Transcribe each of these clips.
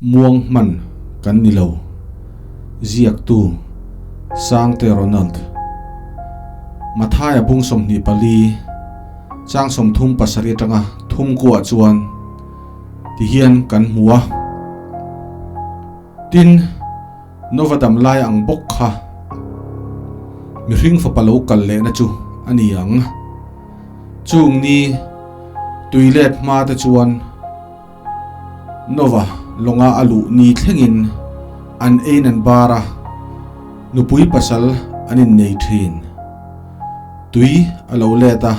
Muang hman kan ni lo. Ziaktu, Sangte Ronald. Mathaia bung 24, chang 37 atanga thum kuah chuan tihian kan hmu a. Tin, Nova dam lai ang bawk kha mihring fapa lo kal lehna chu a ni ang. Chung ni tui let hma te chuan Nova lawnga a luh ni thlengin an ein an bar a, nupui pasal an innei thin. Tui a lo let a,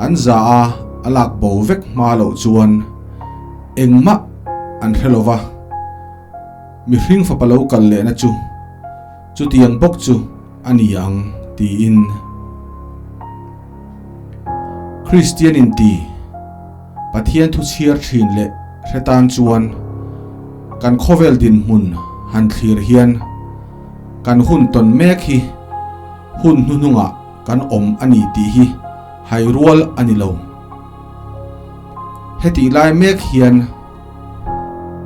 an za a a lak bo vek hma loh chuan engmah an hre lo va, mihring fapa lo kal lehna chu chutiang bawk chu a ni ang tiin. Kristian inti Pathian thu chhiar thin leh hre tan chuan kan khawvel dinhmun han thlir hian kan hun tawn mek hi hun hnuhnungah kan awm a ni tih hi hai rual a ni lo. Hetih lai mek hian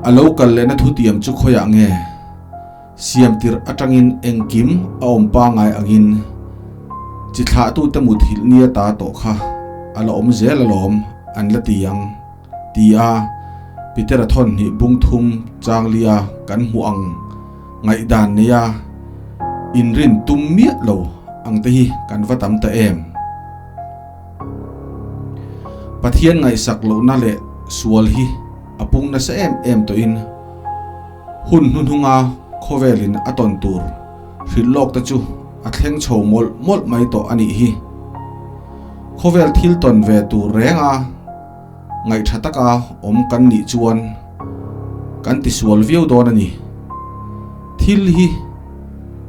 a lo kal lehna thutiam chu khawiah nge? Siam tirh atangin engkim a awm pangai angin chi thlahtute muthilh nia ta tawh kha a la awm zel alawm an la ti ang ti a Petera thawnhnih bung thum changlia kan hmuh ang ngaihdan neia inrin tum miah lo ang te hi kan va tam ta em. Pathian ngaihsak lohna leh sual hi a pung nasa em em tawhin Hun hnuhnunga khawvelin a tawn tur hrilh lawk te chu a thleng chho mawlh mawlh mai tawh a nih hi. Khawvel thil tawn ve tur renga ngaih tha taka awm kan nih chuan kan tisual viau dawn a ni. Thil hi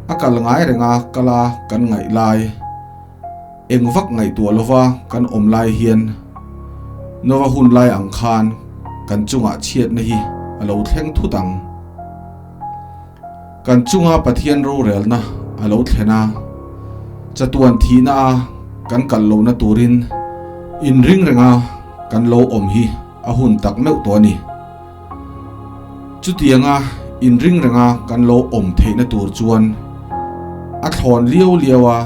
a kal ngai renga kala kan ngaih lai, eng vak ngaihtuah lova kan awm lai hian Nova hun lai ang khan kan chungah chhiatna hi a lo thleng thut ang. Kan chunga Pathian rorelna a lo thlen a, chatuan thihna a kan kal lohna turin inring renga kan lo awm hi a hun tak meuh tawh a ni. Chutianga inring renga kan lo awm theihna tur chuan a thlawn liau liau a,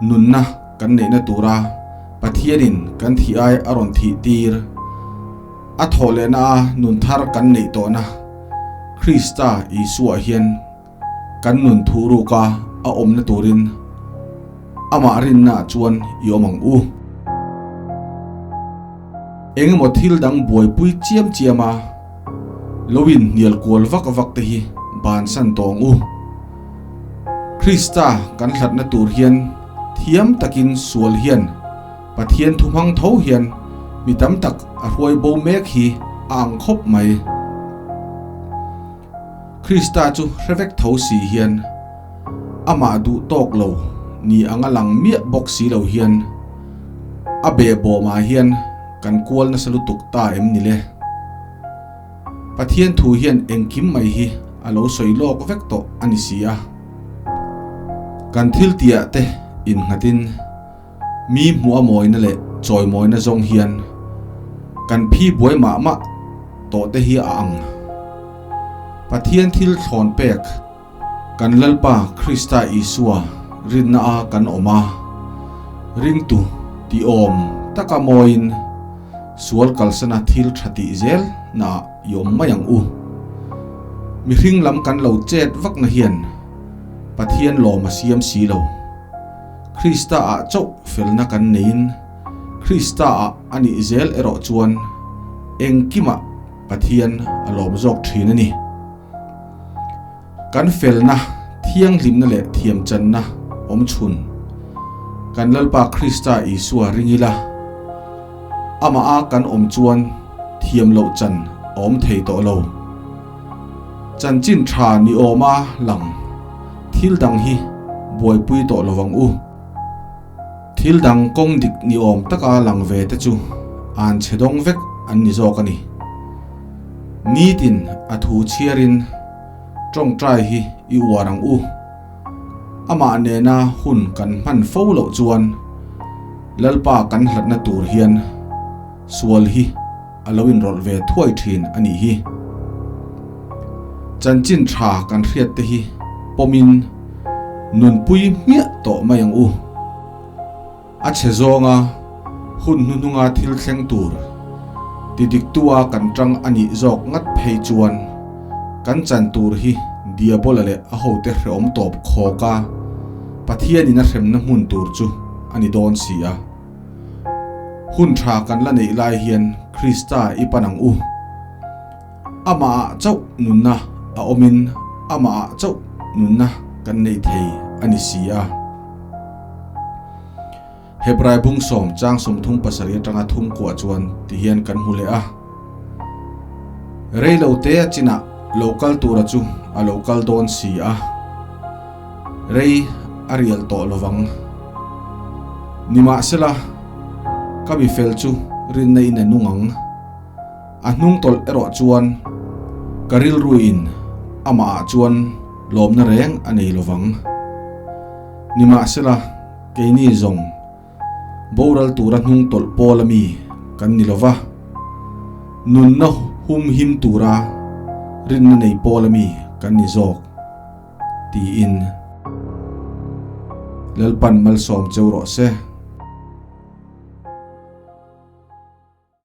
nunna kan neihna tura Pathianin kan thih ai a rawn thih tir, a thawh lehna a nun thar kan neih tawhna Krista Isua hian kan nun thuh ruka a awmna turin amah rinna ah chuan i awm ang u. Engemaw thil dang buaipui chiam chiam a lo inhnial kual vak vak te hi bansan tawh ang u. Krista kan hlatna tur hian thiam takin sual hian Pathian thu hmang tho hian mi tam tak a hruai bo mek hi a ang khawp mai. Krista chu hre vek tho si hian amah duh tawk lo ni anga lang miah bawk si lo hian a behbawmah hian kan kual nasa lutuk ta em ni le? Pathian thu hian engkim mai hi a lo sawi lawk vek tawh a ni si a. Kan thil tihah te innghatin mi hmuh a mawina leh chawimawina zawng hian kan phi buai mah mah tawh te hi a ang. Pathian thil thlawn pek kan Lalpa Krista Isua rinna a kan awm a, ringtu tih awm taka mawiin sual kalsana thil tha tih zel naah i awm mai ang u. Mihring lam kan lo chet vakna hian Pathian lawm a siam si lo. Krista ah chauh felna kan neiin Krista ah a nih zel erawh chuan engkimah Pathian a lawm zawk thin a ni. Kan felna, thianghlimna leh thiamchanna awm chhun kan Lalpa Krista Isua ring ila, amah a kan awm chuan thiam loh chan a awm thei tawh lo. Chanchin tha ni awma lang thil dang hi buaipui tawh lo vang u. Thil dang kawng dik ni awm taka lang ve te chu an chhe dawng vek an ni zawk a ni. Nitin a thu chhiarin tawngtai hi i uar ang u. Amah nena hun kan hman fo loh chuan Lalpa kan hlatna tur hian sual hi a lo inrawlh ve thuai thin a nih hi. Chanchin tha kan hriat te hi pawmin nunpui hmiah tawh mai ang u. A chhe zawnga hun hnuhnunga thil thleng tur tidiktua kan tang a nih zawk ngat phei chuan kan chan tur hi Diabola leh a hote hreawm tawp khawka Pathianin a hremna hmun tur chu a ni dawn si a. Hun tha kan la neih lai hian Krista i pan ang u. Amahah chauh nunna a awmin amahah chauh nunna kan nei thei a ni si a. Hebrai bung sawm chang 37 atanga thum kuah chuan tihian kan hmu leh a. Rei lo te a chinah lo kal tura chu a lo kal dawn si a. Rei a rial tawh lovang. Nimahsela, ka mi fel chu rinna in a nung ang. A hnung tawlh erawh chuan ka rilruin amahah chuan lawmna reng a nei lovang. Nimahsela, keini zawng boral tura hnung tawlh pawl ami kan ni lova, nunna hum him tura rinna nei pawl ami kan ni zawk, tiin Lalpan malsawm cheu rawh se.